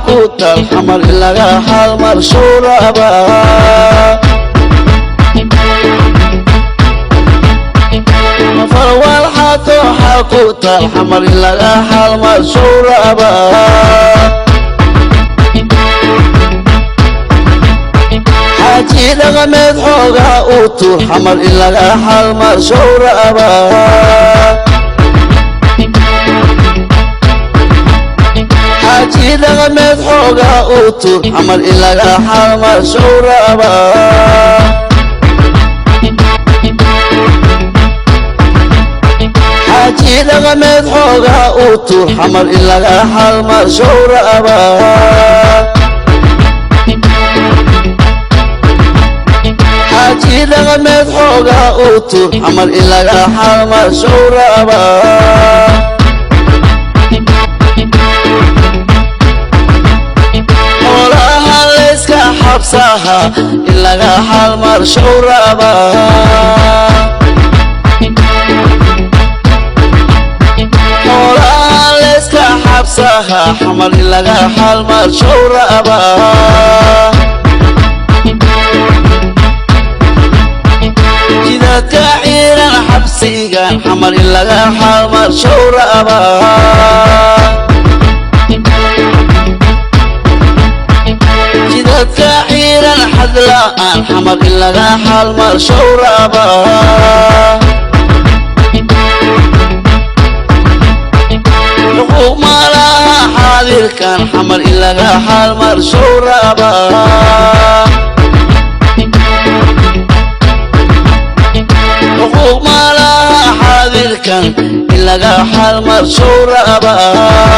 Ku taal Xamar in laga xaalmarshow rabaa. Farwalxato xaa ku taal Xamar in laga xaalmarshow rabaa. Xaaji dhaqameed xoogaa uu tuur Xamar in laga xaalmarshow rabaa. Xaaji dhaqameed xoogaa uu tuur Xamar in laga xaalmarshow rabaa. Xaaji dhaqameed xoogaa uu tuur Xamar in laga xaalmarshow rabaa. Xaaji dhaqameed xoogaa uu tuur Xamar in laga xaalmarshow rabaa. Xoolaha layska xabsaha in laga xaalmarshow rabaa. Xoolaha layska xabsaha Xamar in laga xaalmarshow rabaa. Jidadka xiiran xabsigan Xamar in laga xaalmarshow rabaa. Jidadka xiiran xadla'aan Xamar in laga xaalmarshow rabaa. Xuquuq malaha xaadirkan Xamar in laga xaalmarshow rabaa. Xuquuq malaha xaadirkan in laga xaalmarshow rabaa.